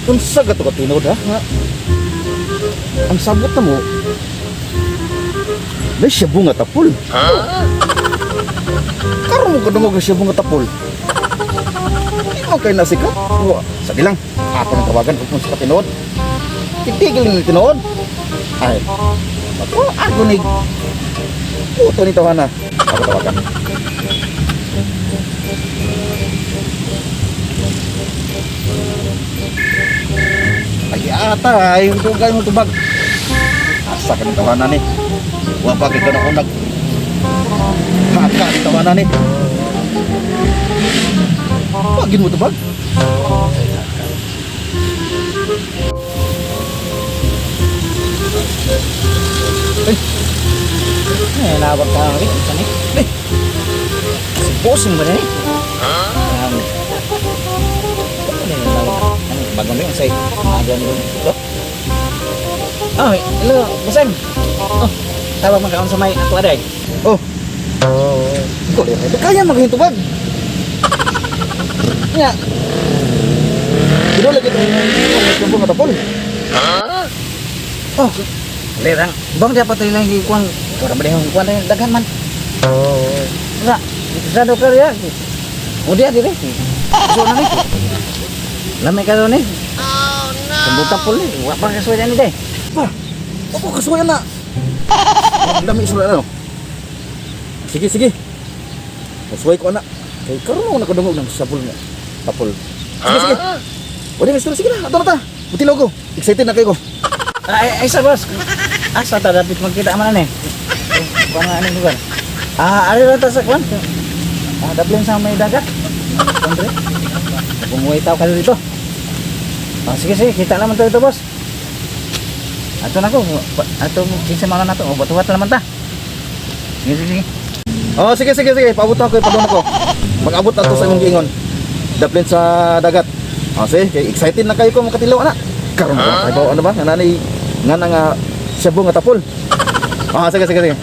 Unsa ka to ka tinuod ha? Nga. Ang sabot na mo. May shabu nga tapol. Karon mo kadungog ang shabu nga tapol. Di mo kay nasikat. Wa, sige lang. Ako nang tawagan kung sa tinuod. Titigil ni tinuod. Ay. Ako, ako ni. Puto ni tawana. Ako tawagan. Ay ata, ay tugay mo tubag. Asa ka ng tawanan ni. Wa pa kay kanang unag. Haka ni tawanan ni. Pagin mo tubag. Eh, lawak ka rin. Ano ni? Eh, si bossing ba na eh? Ano ni lawak ka? Ano, bagong rin, say. Aga ni ito. Oh, hello, bossing. Oh, tawag man kaon sa may ato aday. Oh. Kulit. Kaya maghintubag. Nya. Dilo lagi to. Ang nga tapol. Oh, lerang. Bang dapat rin lang ikuan. Ora ba dihong kuan rin daghan man. Sa, sa do kaya. O dia dire. So na ni. Lamay ka ni. Oh no. Sambutan pul ni. Wa pa kasuway ni day. Pa. Ako kasuyan na. Ang dami isula ano. Sige, sige. Kasuway ko ana. Kay karon ako nakadungog ng sabol nga. Tapol. Sige, sige. O di, sige na. Ato na ta. Buti logo. Excited na kayo ko. Ay, ay sa boss. Asa ta dapat magkita man ani. Kuan nga aning lugar. Ah, ari ra ta sa kuan. Ah, daplin sa may dagat. Andre. Kung tao ka dito. Ah, sige sige, kita naman to dito, boss. Ato na ko. Ato kinsa man na to. O batuhat naman ta. Sige sige. Sige. Oh, sige, sige, sige. Paabot ako, ipadong ako. Mag-abot na to sa imong giingon. Daplin sa dagat. Oh, sige, kay excited na kayo ko makatilaw ana. Karon ba? Ay, ano ba? Nga nanay nga na nga shabu nga tapol. Ah, sige, sige, sige.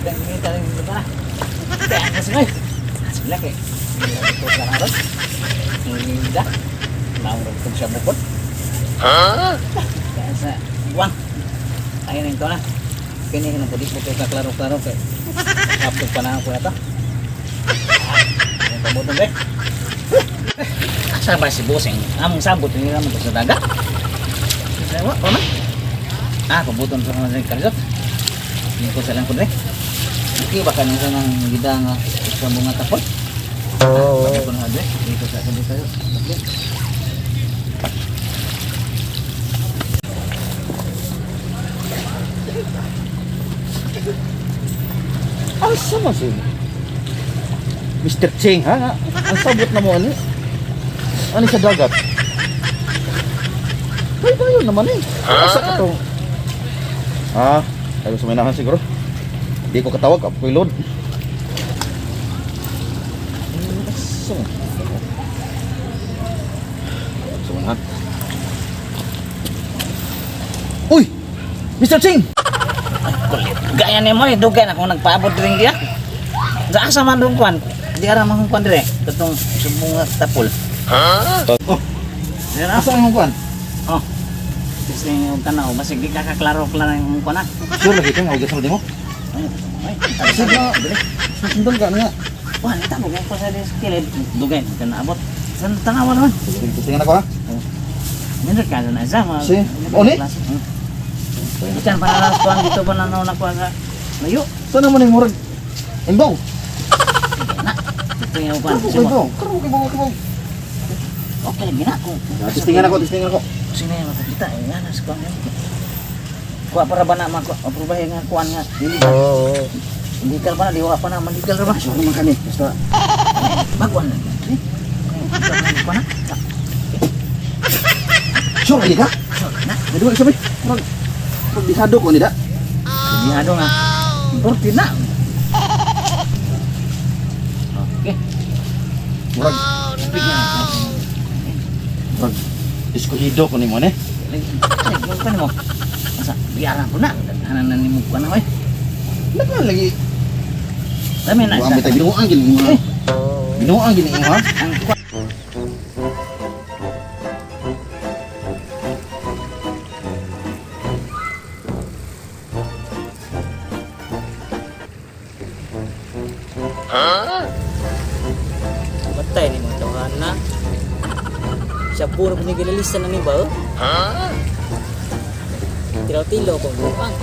Kita rin dito na. Kaya kasi ngay. Sila kay. Ito sa ron. Hindi. Naurog kong siya bukod. Kaya sa buwang. Ayun ito na. Kini nang pudi ko ka klaro-klaro kay. Hapon pa na ako ata. Ang pabuton be. Asa ba si Boseng? Among sabot ni naman ko sa dagat. Sa wa pa man. Ah, pabuton sa mga karisot. Hindi ko sa lang ko dre. Okay, baka nang sa nang gida nga sa bunga tapol. Oh. Ko na dre. Dito sa dito sa. Asa man si Mr. Cheng ha? Nga, ang sabot na mo ani. Ani sa dagat. Ay, tayo naman eh. Asa ka to? Ah, tayo sa minahan siguro. Hindi ko katawag, ako ko'y load. Asa man? Sa minahan. Uy! Mr. Cheng! Kulit. Gaya ni mo eh, dugay na kung nagpaabot rin diya. Sa asa man dong kwan, di ara man kwan dire. Katong subong nga tapol. Oh, Dire na. asa ang kuan? Oh. Kasi yung tanaw, basig di ka kaklaro-klaro yung kwan ah. Sure lagi ka nga, huwag sa mo. Ay, ay, Sige na. Sundan ka na nga. Wah, nita mo ko sa kilid. Dugay ka naabot. Sa tanawa naman. Sige, tingnan ako ha. Nindot ka na isa. Si, oni? Ikan pa na kuan dito pa na nakuha sa layo. Saan naman yung murag? Imbaw! Na. Ito yung kuan. Karoon ko imbaw! Karoon ko imbaw! Imbaw! Okay lagi na ko. Testingan ako, testingan ako. Sino yung makakita? Eh, nga, nasa kuan yun. Kuha para ba na makuha? Aprobahe nga kuan nga. Dili ba? Hindi ka ba na? Diwa pa na. Mandigal ra ba? Sure naman kami. Basta, Baguan lagi. Eh, kuan na. sure lagi ka? Sure na. May duwa sabi. Murag, murag dihado ko nida. Dihado nga. Imported na. Okay. Murag, Bigyan. murag, eskuhido ko ni mo ne. Lagi, ay, kuan mo. Asa, biyaran ko na. Daghanan na nimo kuan na oy. Nagman lagi. Dami na Buang isa. bitay binuang gini mga. Eh. Binuang gini ha. Ang kuan. Batay ni mga tawahan na. Siya puro pinigilalisan na ni ba? Oh? Tiraw-tilo kung buang.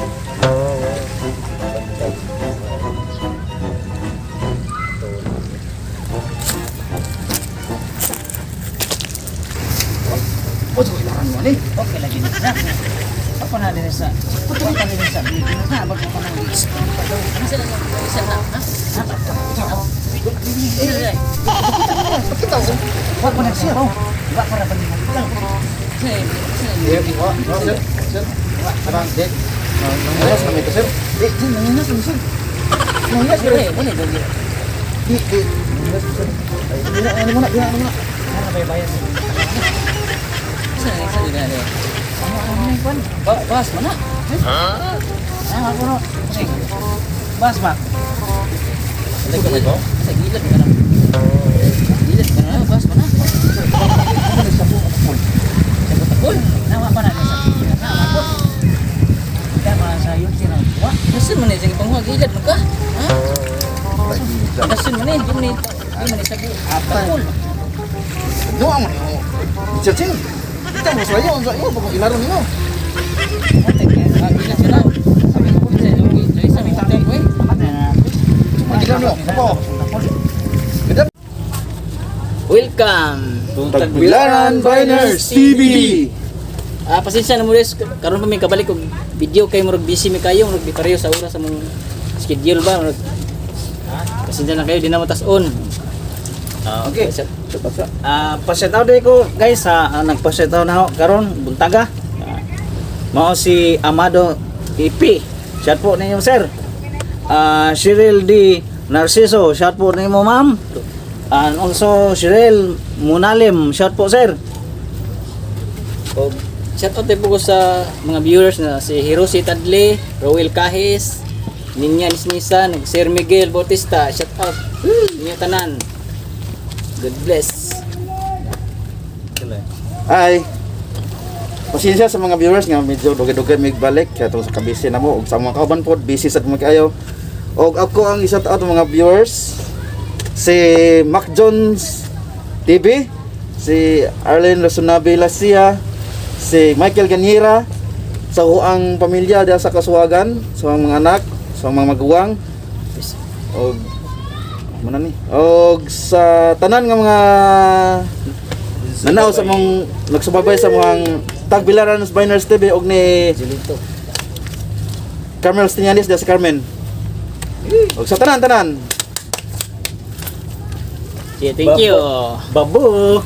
Batay. O sa ilaran mo ni. Okay lagi ni sa. Ako na din sa. Puto ka din sa. Na bago pa nang. Ano sila na? Isa na, ha? Eh, Pakita ko. Wa ko na siya. Wa ko ra ba ni mo. Eh, wa, sir, sir. Parang di. Nanginas na ito, sir. Di, di, nanginas na, sir. Nanginas, sir. Eh, wala ba niya? Di, di. Nanginas, sir. Ay, di na, ano muna, di na, ano muna. Ana bay bayan. Isa na, isa na, na. Ano ano ni kwan? Bas man na. Ah, ako no. Bas ba? Sa gilid ka na. Gilid ka na, bas man na. Sa buong Sa butakol. Nawa pa na din sa. Nawa ko. Kaya sa yun sino. Wa. Nasun man ni sa panghuwa gilid man ka. Ha? Nasun man ni, di man ni, di man ni sa butakol. Doa mo niyo. Sir, sir. Kita mo sa iyo, sa iyo, pag ilaro niyo. Ate kay. Ah, gilid ka na. Sabi ko sa iyo, sa may hotel ko eh. Ilaro niyo. Ako. Ganda. Welcome. Tagbilaran Biners TV. Ah, pasensya na mo guys, karon pa mi kabalik og video kay murag busy mi kayo, murag di pareho sa oras sa mong schedule ba, murag. Pasensya na kayo, di na mo tas-on. Okay. Sa- Ah, pa-shout out ko guys sa nagpa-shout out na ako karon buntaga. Mao si Amado IP. Shout po ninyo sir. Cheryl D Narciso, shout po ninyo ma'am. And also Cheryl Munalim, shout po sir. Og shout out po ko sa mga viewers na si Hiroshi Tadle, Roel Kahis, Ninya Nisnisa, nag Sir Miguel Bautista, shout out. Inyo tanan. God bless. Ay. Pasensya sa mga viewers nga medyo dugay-dugay mig balik kaya tungod sa kabisi na mo ug sa mga kauban pod busy sad mo kaayo. Og ako ang isa out mga viewers si Mac Jones TV, si Arlene Lasunabe Lasia, si Michael Ganira, sa ang pamilya diha sa Kasuwagan, sa mga anak, sa mga maguwang, og muna ni og sa tanan nga mga nanaw sa mong nagsubabay sa mga Tagbilaran Biners TV og ni Julito. Carmel Stinianis diha sa Carmen. Og sa tanan tanan. Yeah, thank you. Babu.